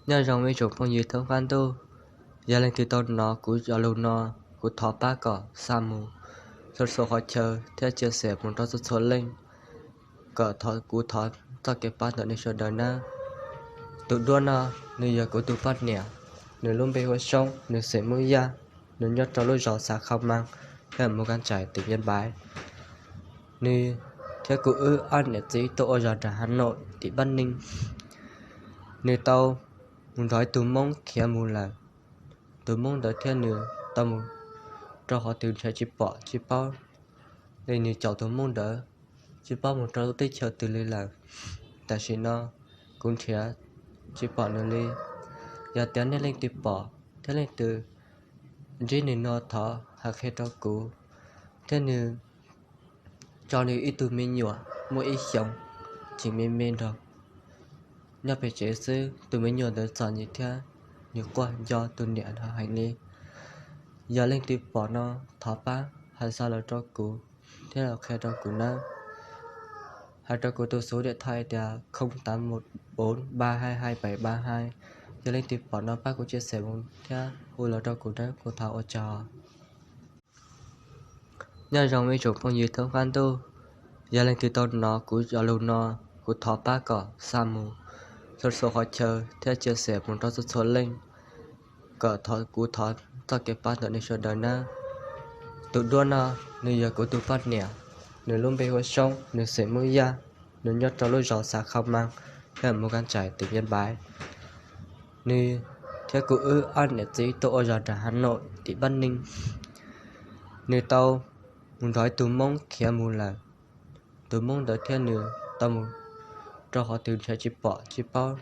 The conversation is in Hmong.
Nyob zoo ib tsoom phooj ywg thoob qab ntuj, yog leej twg tau hnov kuv cov lus no, kuv thov pab kom xa mus txhua txhua qhov chaw thiab tshia xeem mus rau txhua txhua leej, kom thov kuv thov txoj kev pab ntawm nej sawv daws nawb. Tus duab no, nws yog kuv tus poj niam, nws lub npe hu ua Soob, nws xeem Hmoob Yaj, nws nyob rau lub zos Xav Khau Mas, hwm Mus Kab Tsais, tim Nyab Laj. Nws thiab kuv wb ob niam txiv tuaj ua zog nram Hav Nauj, tim Pab Neeg. Nws tau mus nrog ib tug Hmoob khiav mus lawm. Tus Hmoob ntawd thiab nws tau mus rau qhov twg nrhiav tsis pom tsis paub li, nws caum tus Hmoob ntawd tsis paub mus rau lub teb chaws twg li lawm. Tam sim no kuv nrhiav tsis pom nws li. Yog tias nej leej twg pom thiab leej twg ntsib nws no thov hais qhia rau kuv. Thiab nws tso nws ib tug me nyuam muaj ib xyoos, tseem me me nrog nyob pem tsev xwb. Tus me nyuam ntawd txom nyem thiab nws quaj nco tus niam no heev li. Yog leej twg pom no thov pab hais xa los rau kuv thiab los qhia rau kuv nawb. Hais rau kuv tus xuv diam thai tias không tám một bốn ba hai hai bảy ba hai. Yog leej twg pom no pab kuv tshia xeem mus thiab hu los rau kuv nawb, kuv thov ua tsaug. Nyob zoo ib tsoom phooj ywg thoob qab ntuj, yog leej twg tau hnov kuv cov lus no, kuv thov pab kom xa mus txhua txhua qhov chaw thiab tshia xeem mus rau txhua txhua leej, kom thov kuv thov txoj kev pab ntawm nej sawv daws nawb. Tus duab no, nws yog kuv tus poj niam, nws lub npe hu ua Soob, nws xeem Hmoob Yaj, nws nyob rau lub zos Xav Khau Mas, hwm Mus Kab Tsais, tim Nyab Laj. Nws thiab kuv wb ob niam txiv tuaj ua zog nram Hav Nauj, tim Pab Neeg. Nws tau mus nrog ib tug Hmoob khiav mus lawm. Tus Hmoob ntawd thiab nws tau mus rau qhov twg nrhiav tsis pom tsis paub